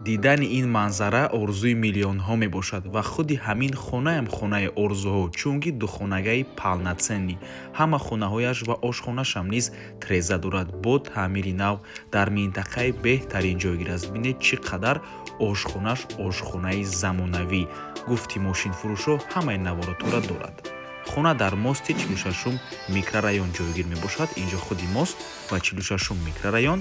Дидани ин манзара орзуи миллионҳо мебошад ва худи ҳамин хонаам хонаи орзуҳо, чунки духонагаи полноценный, ҳама хонаҳояш ва ошхонашам низ треза дорад, бо таъмири нав, дар минтақаи беҳтарин ҷойгир аст. Бинед, чӣ қадар ошхонаш ошхонаи замонавӣ. Гуфти мошинфурӯшҳо, ҳамаи наворотҳоро дорад. Хона дар мости 46-ум микрорайон ҷойгир мебошад. Инҷо худи мост ва 46-ум микрорайон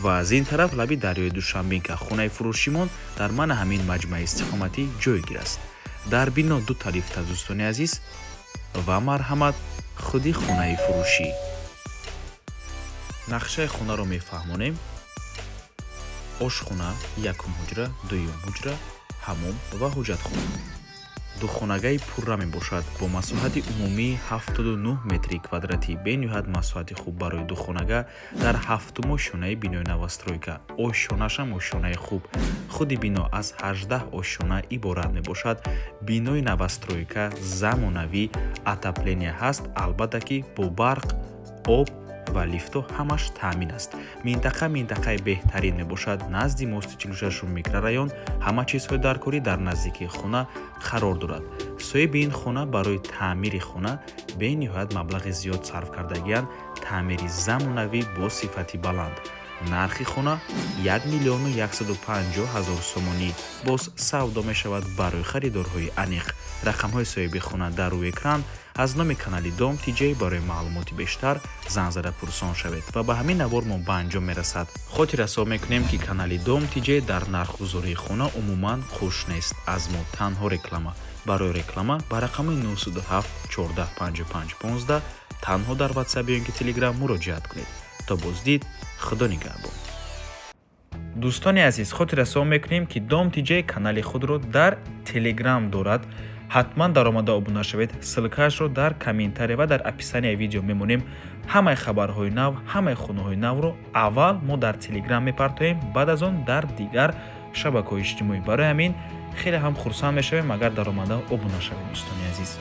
ва аз ин тараф лаби дарёи Душанбинка. Хонаи фурӯшимон дар мана ҳамин маҷмӯаи истиқоматӣ ҷойгир аст. Дар бино дута лифта, дӯстони азиз, ва марҳамат, худи хонаи фурӯшӣ. Нақшаи хонаро мефаҳмонем: ошхона, якум ҳуҷра, дуюм ҳуҷра, ҳамом ва ҳоҷатхона. Духонагаи пурра мебошад бо масоҳати умумии 79 метри квадратӣ. Бениҳоят масоҳати хуб барои духонага дар ҳафтум ошёнаи бинои новостройка. Ошёнашам ошёнаи хуб. Худи бино аз 18 ошёна иборат мебошад. Бинои новостройка, замонавӣ, отопление ҳаст, албатта ки бо барқ, об ва лифтҳо ҳамаш таъмин аст. Минтақа минтақаи беҳтарин мебошад, назди мости 46-ум микрорайон. Ҳама чизҳои даркорӣ дар наздикии хона қарор дорад. Соҳиби ин хона барои таъмири хона бениҳоят маблағи зиёд сарф кардагианд. Таъмири замонавӣ бо сифати баланд. Нархи хона 1 миллиону 150 ҳазор сомонӣ, боз савдо мешавад. Барои харидорҳои аниқ рақамҳои соҳиби хона дар рӯи экран. Аз номи канали Дом Тиҷей барои маълумоти бештар занг зада пурсон шавед. Ва ба ҳамин навор мо ба анҷом мерасад. Хотиррасон мекунем, ки канали Дом Тиҷей дар нархгузории хона умуман хуш нест. Аз мо танҳо реклама. Барои реклама ба рақами 907 14 55 15 танҳо дар Ватсап ё ин ки Телеграм муроҷиат кунед. То боздид, Худо нигаҳбон. Дӯстони азиз, хотиррасон мекунем, ки Дом Тиҷей канали худро дар Телеграм дорад. Ҳатман даромада обуна шавед. Ссылкаашро дар комментария ва дар описанияи видео мемонем. Ҳамаи хабарҳои нав, ҳамаи хонаҳои навро аввал мо дар Телеграм мепартоем, баъд аз он дар дигар шабакаҳои иҷтимоӣ. Барои ҳамин хеле ҳам хурсанд мешавем, агар даромада обуна шавед, дӯстони азиз.